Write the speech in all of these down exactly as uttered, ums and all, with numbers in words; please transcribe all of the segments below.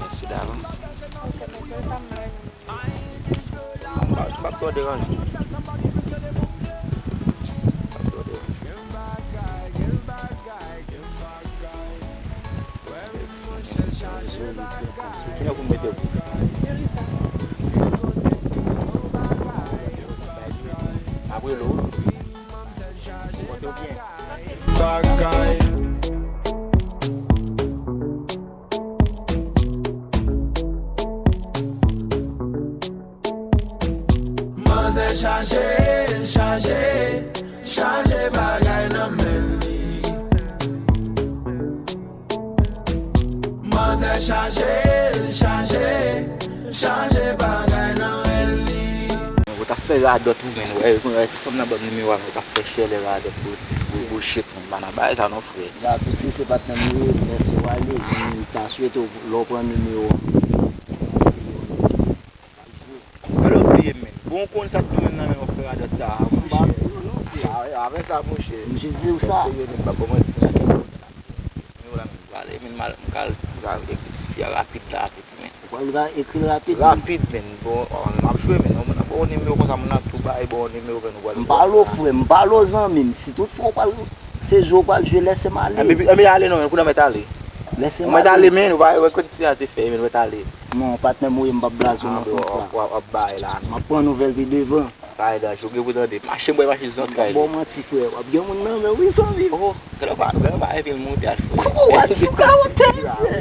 Mèsi davans. M p ap twò deranje w. M p ap twò deranje w. Bèl ti moun, joli, trè pase. Kilè pou m mete w? M ap rele w. Ou konte w byen? Bagay. Manzè chaje, l chaje, chaje bagay nan men li. Manzè chaje, l chaje, chaje bagay nan men li. Ou t ap fè radòt ou menm, wè, wè, ti fanm nan ban m nimewo a, men ou t ap fè chèlè radòt pou sis, pou bullshit, men pa nan bagay sa non, frè. Ba, pou sis se patnè m li ye, mèsi w ale, m ta swete w lè w pran nimewo a. Alò, bliye m, men. Bon, ou konn sa tou menm nan men w frè radòt sa a, monchè. Avè, avè sa, monchè. Misye di w sa. Serye, men, m p ap ba w manti, men, nimewo la, men, m prale, men, m al, m pral, m pral ekri ti fi a rapid la, rapid, men. Ou pral ra-, ekri l rapid, men. Rapid, men. Bon, m ap jwe, men. Moun nan ba w nimewo konsa, moun nan tou bay, ba w nimewo, men, ou pral. M pale w, frè, m pale w, zanmi m. Si tout fwa w pral, se jwe w pral jwe, lèse m ale. Enben, enben, ale non, men, kounye a mèt ale. Lèse m ale. Ou mèt ale, men, ou pa wè kòd ti a te fè, men, ou mèt ale. Non, patnè m, wi, m p ap blaze w nan sans sa. W ap, w ap bay la, men. M ap pran nouvèl pi devan. Kay danje, ou gen pou tande. Mache, m wè mache zantray li. Bon manti, frè. W ap gen moun nan men w, wi, zanmi. Oh, gade pa, gade pa, epi l monte al, frè. Ou wè ti karantè, frè.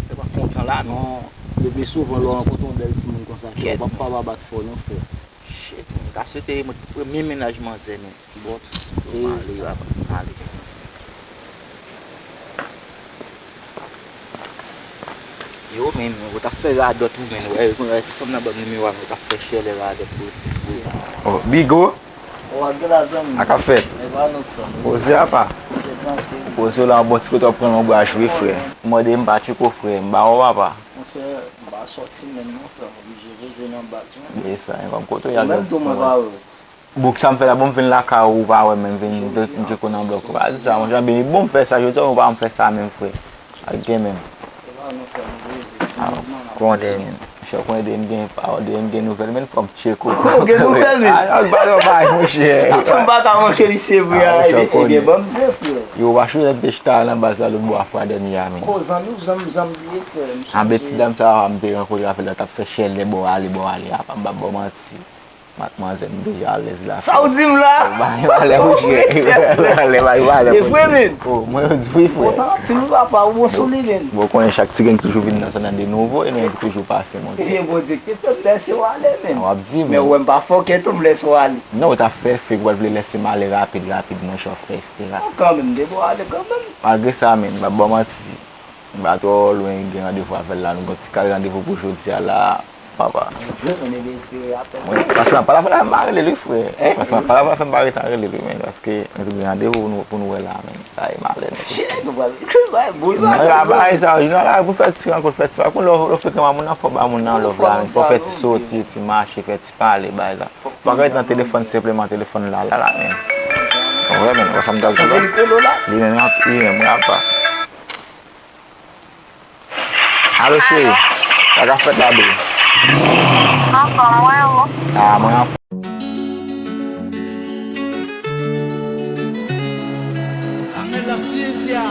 Se pa kontan la, non. Non, depi souvan, lè w rankontre yon bèl timoun konsa, frè, ou p ap pa bat fò, non, frè. Shit, man. M ta swete mwen premye mennaj manzè, men. Bon, tout sipò m ale, papa, m ale. Yo, men, ou t ap fè radòt ou, men, wè, wè, ti fanm nan ban m nimewo a, men, ou t ap fè chèlè radòt pou sis, pou. Oh, Bigo? Ou ap gen la, zanmi? Sa k ap fèt? E pa nou, frè. Poze apa? Poze trankil. Poze w la, yon bon ti kote w ap pran lonbraj, wi, frè. Mande m pa tcheko, frè, m ba w, papa. Monchè, m pa sòti menm non, frè, m oblije poze nan baz, wi. E sa, e kòm kote w ye a, menm tou mwen pa wè w. Boug sa m fè la, bon, m vin lakay ou, ou pa wè m, m vin, m vin tcheko nan blòk ou. Pa di sa, monchè, beni, bon, m fè sa, jodi a, ou pa wè m fè sa menm, frè. Pa gen menm. Konnen, monchè, konnen de m gen, pa de m gen nouvèl, men fò m tcheko. Ou gen nouvèl, men? A, a, ba yo bay, monchè. Atò, m pa ka manke li, se vre, a, ebyen, ebyen, ban m di, frè. Yo, w pa chonje lè m te chita nan baz la lòt bò a fwa dènye a, men. Ko zanmi w, zanmi, zanmi bliye, frè, m sonje. Anben, ti dam sa a, m te rankontre avè l, l t ap fè chèlè bò ale, bò ale, apa m p ap ba w manti. Madmwazèl, m deja alèz la. Sa w di m la? Ba yo alè, wi, frè. Ba yo alè, ba yo alè. E vre, men. Oh, mwen yo di wi, frè. Kontan anpil, wi, papa, ou bon sou li, men. Bon, konnen chak ti grenn ki toujou vin nan zòn nan de nouvo, e nou ki toujou pase monte. Ebyen, Bondye ki fè m lèse w ale, men. W ap di, men. Men ou wè m pa fòkè tou, m lèse w ale. Non, ou ta fè fake, ou pa t vle lèse m ale rapid, rapid, monchè, w ap fè eksetera. Non, kanmenm, m te ba w ale kanmenm. Malgre sa, men, m p ap ba w manti. M pa twò lwen gen randevou avè l la, nou gen yon ti kal randevou pou jodi a la, papa. Mwen, paske m ap pale avè l la, m pa rele l wi, frè. Paske m ap pale avè l la, fè m pa rete rele l wi, men, paske nou te gen randevou pou nou, pou nou wè la, men. Ay, malè, men. Mwen la, bagay sa, nou la pou fè ti rankont, fè ti rankont, lè w, lè w frekan moun nan, fò w ba moun nan love la, men. Fò w fè ti soti, ti mache, fè ti pale, bagay sa. Pa ka ret nan telefòn senpleman, telefòn la, la, la, men. Ou wè, men, wè sa m ta di la? Li menm, li menm, wi, apa. Alo, cheri. Sa k ap fèt la, bebe? Anfòm, mwen ou? Ah, mwen anfòm. Angel La Ciencia.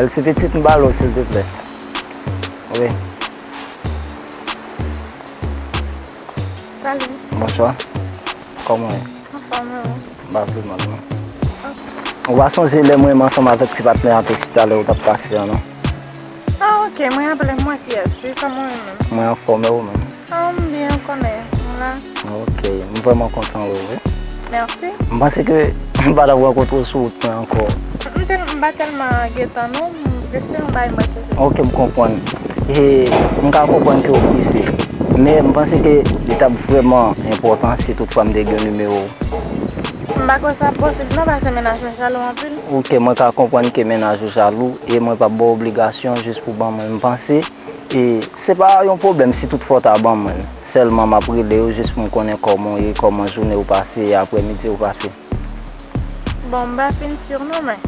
Bèl ti pitit, m ba l ou, silvouplè. Wi. Salut. Bonswa. Kòman w ye? Anfòm, e ou? M pa vle mal, non. Ok. Ou pa sonje lè mwen menm ansanm avèk ti patnè a te chita lè ou t ap pase an, non? Ah, ok, mwen raple m, mwen kiyès wi, kòman w ye menm? Mwen anfòm, e ou menm? Ah, m byen, ou konnen, m la. Ok, m vrèman kontan wè w wi. Mèsi. M panse ke m pa t ap rankontre w sou wout mwen ankò. M te, m pa tèlman gentan non, m, se yon bagay m al chèche. Ok, m konprann. E m ka konprann ke w prese. Men m panse ke li t ap vrèman enpòtan si toutfwa m te gen nimewo w. M pa kwè sa posib non, paske mennaj mwen jalou anpil. Ok, mwen ka konprann ke mennaj ou jalou e mwen p ap ba w obligasyon jis pou ban mwen. M panse, e, se pa yon pwoblèm si toutfwa w ta ban mwen l. Sèlman m ap rele w jis pou m konnen kòman w ye, kòman jounen w pase e aprèmidi w pase. Bon, m pa fin si non, men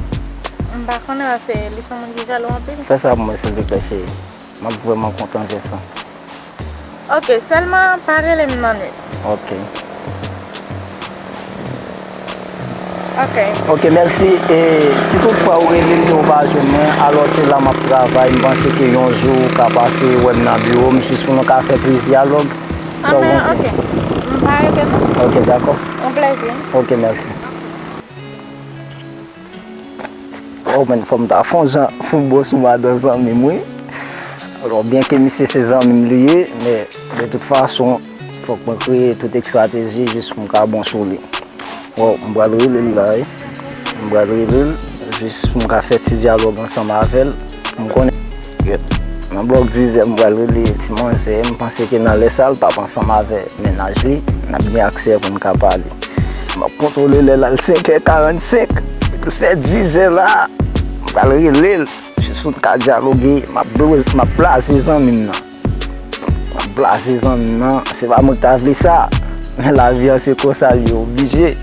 m pa konnen paske li se yon moun ki jalou anpil. Fè sa pou mwen, silvouplè, cheri. M ap vrèman kontan jès lan. Ok, sèlman pa rele m nan nwit. Ok. Ok. Ok, mèsi. E si toutfwa ou rele m e ou pa jwenn mwen, alò se la m ap travay. M panse ke yon jou ou ka pase wè m nan biwo m jis pou nou ka fè plis dyalòg. Sa w panse? Ok. M pa rete non. Ok, dakò. Yon plèzi. Ok, mèsi. Oh, men fò m ta fè yon jan pou m bon sou madan zanmi m, wi. Alò, byenke misye se zanmi m li ye, men de tout fason, fòk mwen kreye tout estrateji jis pou m ka bon sou li. Bon, m pral rele l la, wi. M pral rele l, jis pou m ka fè ti dyalòg ansanm avè l, pou m konnen. Nan bò k dizè, m pral rele ti manzè, m panse ke nan lè sa a, l p ap ansanm avè mennaj li, n ap gen aksè pou n ka pale. M ap kontwole lè l al senkè karannsenk. Li fè dizè la. M pral rele l. Jis pou n ka dyaloge. M ap blaze, m ap blaze zanmi m nan. M ap blaze zanmi m nan. Se pa mwen ki ta vle sa. Men lavi an se konsa l ye, oblije.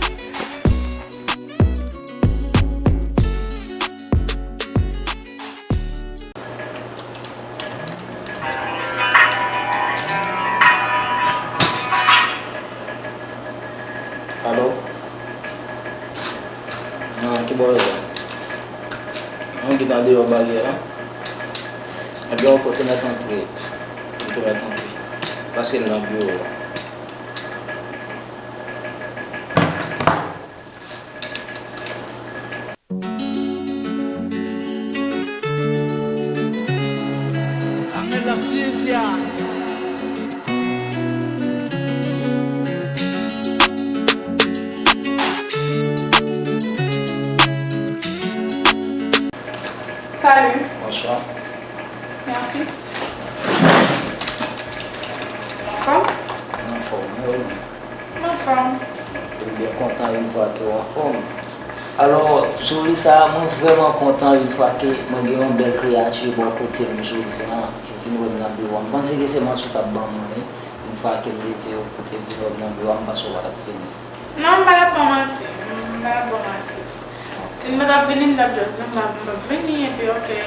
Alo? Nan ki bò w ye la? Mwen gentan deyò baryè a. Ebyen, ok, ou te mèt antre. Ou te mèt antre. Pase l nan biwo a. Angel La Ciencia. Salut. Bonswa. Anfòm, wi. M anfòm. M byen kontan yon fwa ke w anfòm. Alò, Joly, sa, mwen vrèman kontan yon fwa ke mwen gen yon bèl kreyati bò kote m jodi a, ki vin wè m nan biwo a. M panse ke se manti w t ap ban mwen, wi. Yon fwa ke m te di w pou te vin wè m nan biwo a, m panse w pa t ap vini. Non, m pa t ap ba w manti. M pa t ap ba w manti. Si m pa t ap vini, m t ap just di w m p ap, m p ap vini, epi oke.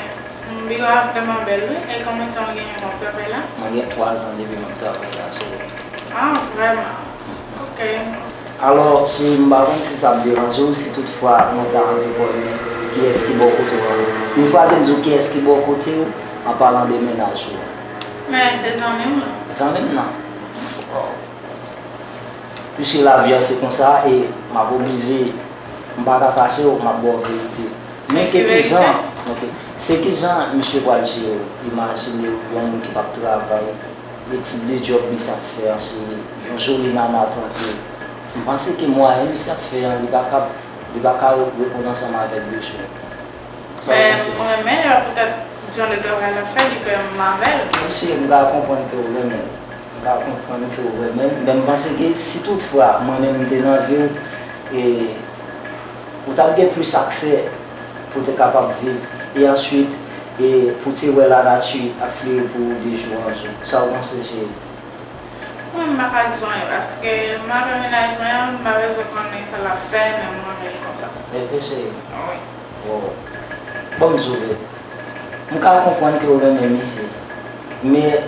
M, biwo a vrèman bèl, wi. E konbyen tan w genyen w ap travay la? Mwen gen twa zan depi m ap travay la, so. Ah, vrèman? Oke. Alò, si m pa konn si sa ap deranje w, si toutfwa mwen ta anvi konnen kiyès ki bò kote w an. Yon fwa ke m di w kiyès ki bò kote w, an palan de mennaj ou. Men, se zanmi m lan. Zanmi m nan? Piske lavi a se konsa, e m ap oblije, m pa ka kase w, m ap ba w verite. Men se kijan, oke, se kijan misye pral jere w? Imajine w yon moun ki p ap travay, e tip de djòb misye ap fè an, se yon joli nana trankil. M panse ke mwayen misye ap fè an, li pa kab, li pa ka reponn ansanm avèk bezwen. Sa w panse? Men mwen renmen l, e poutèt jan de travay l ap fè, li fè m avè l. Mesye, m ka konprann ke w renmen l. M ka konprann ke w renmen l, men m panse ke si toutfwa mwen menm m te nan vi w, e ou t ap gen plis aksè pou w te kapab viv, e answit, e pou w te wè lanati ap fleri pou ou de jou an jou. Sa w panse, cheri? Mwen, m pa ka di w anyen, paske m avè mennaj mwen an, m pa bezwen konnen sa l ap fè, men m renmen l konsa. Evre, cheri? Wi. Wow. Bon, m sove. M ka konprann ke w renmen misye, men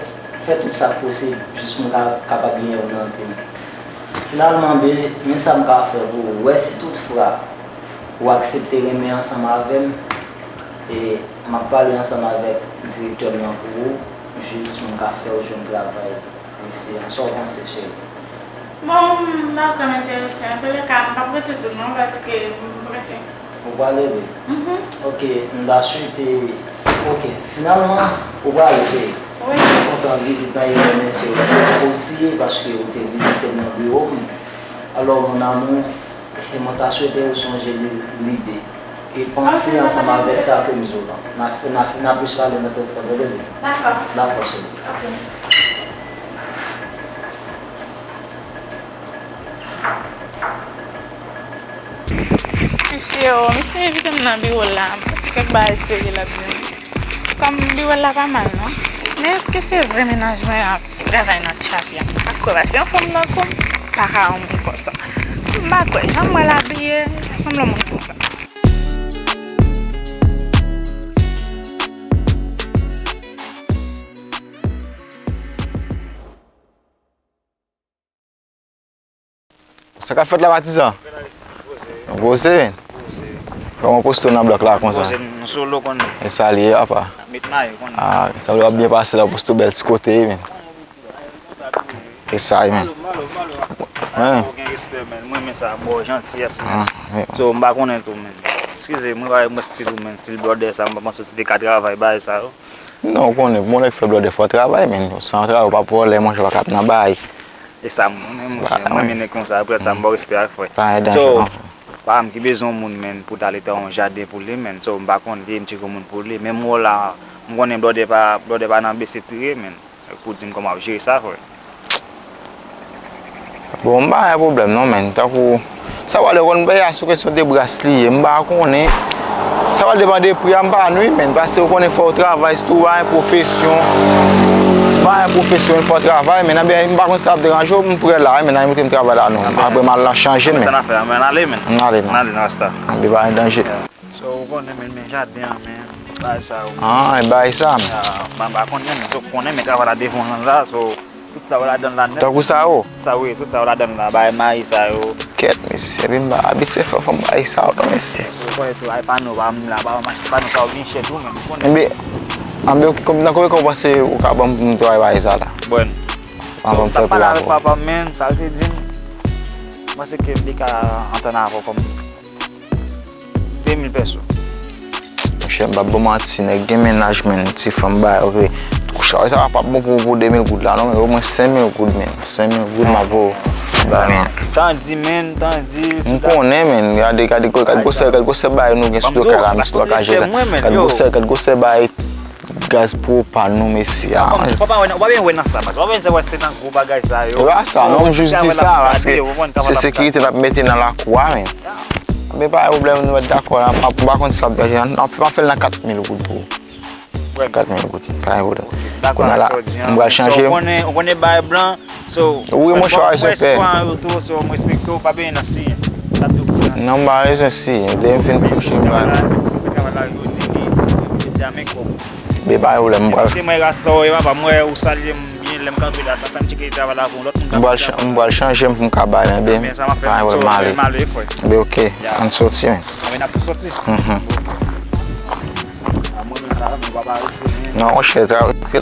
fè tout sa k posib jis pou m ka kapab genyen w nan vi m. Finalman, be, men sa m ka fè pou ou. Wè si toutfwa ou aksepte renmen ansanm avè m, e m ap pale ansanm avèk direktè m nan pou ou, jis pou m ka fè w jwenn travay. Mesye, sa w panse, cheri? Bon, m dakò, m enterese. Antouleka, m p ap rete tou non, paske m prese. Ou prale, wi? Mhm. Oke, m ta swete, oke, finalman, ou prale, cheri. Wi. Mwen kontan vizit lan e remèsye w osi, paske ou te vizite m nan biwo m. Alò, mon amour, E mwen ta swete ou sonje li, lide e panse ansanm avèk sa ke m di w lan. N a, n a, n a plis pale nan telefòn, tande byen? Dakò. Dakò, cheri. Ok. Mesye, o, misye envite m nan biwo l la. M panse kèk bagay serye l ap di m. Kòm biwo l la pa mal, non. Men èske se vre mennaj mwen ap travay nan tchapi a? M pa kwè, paske yon fanm tankou m pa ka yon moun konsa. M pa kwè, jan m wè l abiye, li pa sanble yon moun konsa. Sa k ap fèt la, patizan? Nou poze, men. Kòman w poste w nan blòk la konsa? Poze, nou sou lo konnen. E sa li ye, apa? Met mayo konnen. Ah, sa vle w ap byen pase la, w poste w bèl ti kote, men. E sa, men. Ou gen respè, men. Mwen, men sa, bò jantiyès, men. So, m pa konnen tou, men. Eskize, mwen pa wè mwen stil ou, men. Stil blòdè sa, m pa panse w si te ka travay bagay sa yo. Non, ou konnen, pou yon nèg fè blòdè, fò w travay, men. San travay, ou p ap vòlè, manje, w pa ka ap nan bay. E sa m konnen, monchè. Mwen, men nèg konsa, apre sa, m ba w respè ak frè. Pa gen danje, non. So, pa m ki bezwen yon moun, men, pou t al eta yon jaden pou li, men. So, m pa konn li, m tcheke yon moun pou li. Men m wè w la, m konnen blòdè pa, blòdè pa nan bese tire, men. Pou di m kòman w ap jere sa, frè. Bon, m pa gen pwoblèm non, men. Tankou, sa w ale konn bay a sou kesyon de bras li ye, m pa konnen. Sa w ale depann de pri a, m pa nwi, men. Paske ou konnen fò w travay, sitou w pa gen pwofesyon. W pa gen pwofesyon, fò w travay, men. Anben, m pa konn si sa ap deranje w, m prè la, men, nan mete m travay la non. Apre m al nan chanje, men. Sa n ap fè a, men, ale, men. M ale non. M ale non, rasta. Anben, pa gen danje. So, ou konnen, men, men jaden an, men, bagay sa yo. Ah, e bagay sa, men. Ah, m pa, m pa konnen, men, so, ou konnen, men, travay la devan w la, so, tout sa yo ladan l la nèt. Tankou sa yo? Sa, wi, tout sa yo ladan l la, bagay mayi sa yo. Kèt, mesye, epi m pa abitye fè fanm bagay sa yo, non, mesye. Ou konnen tou, ay pano, pa m la, pa m achte pano sa yo byen chè tou, men, ou konnen. Enben, anben, nan konbyen tan w panse ou ka ban m pou m te bay bagay sa la? Bon. Anvan m fè pou w avè w. Pale avèk papa m, men, sa l te di m, m panse ke m te ka antann avè w kòm de mil pèso. Monchè, m p ap ba w manti, nèg gen mennaj, men, ti fanm bay, ok. Kouch la, sa p ap bon pou, pou de mil goud la, non, men omwen senk mil goud, men. Senk mil goud, m ap voye w. Bay, men. Tan di, men, tan di. M konnen, men. Gade, gade, gade gwosè, gade gwosè bay nou gen sou do kay la, men, sou do kay Jezi. Gade gwosè, gade gwosè bay. gaz pwopàn nou, mesye a. Ou pa, ou pa wè nan, ou pa byen wè nan sa, baz. Ou pa byen wè se nan gwo bagay sa yo. E pa sa, non, m jis di sa, paske se sekirite n ap mete nan lakou a, men. Men pa gen pwoblèm, nou mèt dakò la. M pa, m pa konn sa m ap fè, m ap fè l nan kat mil goud pou ou. Kat mil goud, pa gen pwoblèm. Kounye a la, m pral chanje. Ou konnen, ou konnen bay blan. So, wi, monchè, w a rezon, pè. Mwen espwa yo tou, so, mwen respekte w, pa bezwen nan siyen. Sa tou pou nan siyen. Non, m pa bezwen siyen. Depi m fin touche, m pa. Travay la, yo di li, yo di a men kòb. Be, pa gen pwoblèm, m pral. Se mwen Rasta, e papa, mwen ou salye m byen, lè m kanpe la, sa fè m tcheke travay la pou yon lòt moun ka fè travay la. M pral chanje m pou m ka bay, men, be, pa gen pwoblèm, m ale. Be, oke, ann soti, men. A, men n ap tou soti. Mhm. Non, monchè,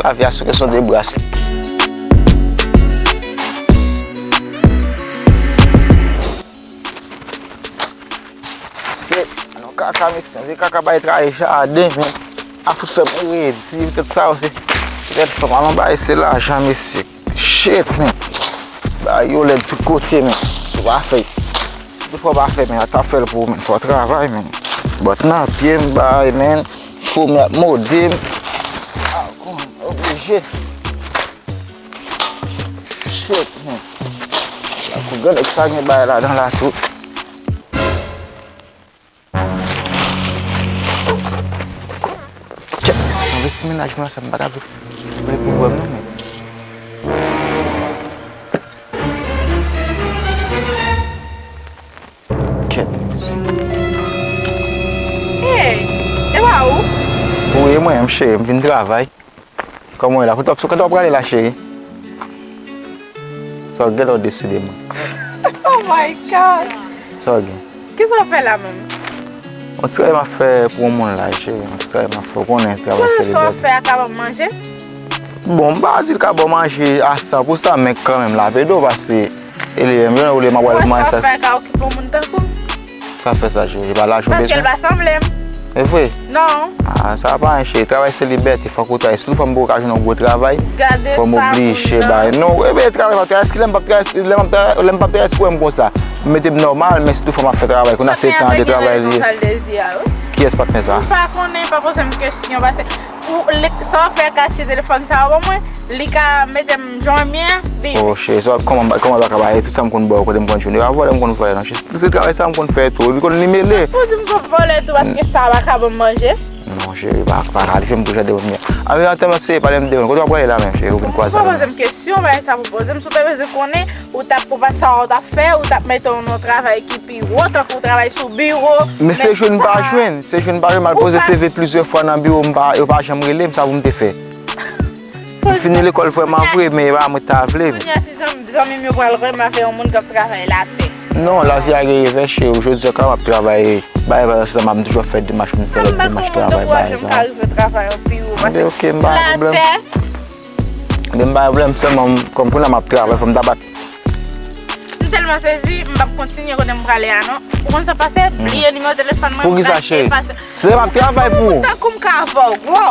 lavi a se kesyon de bras. Se, non, kaka, mesye, se kaka bay traye jaden, men. A fout fè m redi, petèt sa, se, petèt fè m alon bay, se lajan, mesye. Shit, men. Bagay yo lèd tout kote, men. Si w pa fè, si w pa fè, men, a ta fè l pou ou, men. Fò w travay, men. Bòt nan pye m, bay, men. Fò m ap mode m. A, kon, oblije. Shit, men. Lakou grann nèg sa gen bagay ladan la tou. Kèt, anvesti mennaj mwen ansanm, m pa ta vle, vle pou wè m non, men. Kèt. Hey, e pa ou? Wi, e mwen menm, cheri, m vin travay. Kòman w ye la? Kote w ap, kote w ap prale la, cheri? Sa w gen lè w deside mwen? Oh my God! Sa w gen? Kisa w fè la menm? Yon ti travay m ap fè pou yon moun la, cheri. Yon ti travay m ap fè. Ou konnen travay se libète. Sa w fè a ka ban m manje? Bon, m pa di l ka ban w manje a san pou san, men kanmenm, l ap ede w, paske e li menm, ou li m ap pral manje sa. Sa w fè a ka okipe yon moun tankou m? Sa fè sa, cheri, e pa lajan w bezwen? Paske l pa sanble m. E vre? Non. A, sa pa anyen, cheri. Travay se libète, fòk ou travay. Si nou fanm poko ka jwenn yon gwo travay, fanm oblije bay. Non, e ben, travay m ap travay, èske lè m p ap travay, lè m p ap travay, lè m p ap travay, èske w wè m konsa? M mete m nòmal, men sitou fanm ap fè travay, kounye a se tan de travay li ye. Kiyès patnè sa? M pa konnen, pa poze m kesyon, paske ou, li, sa w fè ka achte telefòn sa a ban mwen, li ka mete m jan m ye, di. Oh, cheri, sa, kòman, kòman w pa ka bay tout sa m konn ba w kote m konn jwenn yo? A vòlè m konn vòlè, non, cheri. Se travay sa m konn fè tou. Li konn li mele. Ou di m se vòlè tou paske sa pa ka ban m manje? Non, cheri, pa, pa rive m tou jade w menm. A, men, an tèm se pale m de w. Kote w ap prale la menm, cheri? Ou vin kwaze avè m. Ou pa poze m kesyon, bagay sa pou poze m. Si w ta bezwen konnen, ou t ap, ou pa sa w t ap fè, ou t ap mete w nan yon travay ki pi wo, tankou w travay sou biwo. Men se jwenn m pa jwenn, se jwenn m pa jwenn, m al poze C V plizyè fwa nan biwo, m pa, yo pa janm rele m, sa pou m te fè? M fini lekòl vrèman vre, men e pa mwen t ta vle. Kounye a, si zanmi, zanmi m yo pral kwè m avè yon moun k ap travay latè. Non, lavi a gen revè, cheri. Jodi a, kòman m ap travay, bay, bay, se m toujou ap fè demach pou m fè lòt demach travay, bay, bay. Oke, oke, m pa gen pwoblèm. Latè. Men m pa gen pwoblèm, sèlman, kòm kounye a m ap travay, fò m ta bat. M tèlman sezi, m p ap kontinye kote m prale a, non. Ou konn sa pase? Bliye nimewo telefòn mwen, m rache pase. Poukisa, cheri? Se lè m ap travay pou ou. Tankou m ka avè w, bro.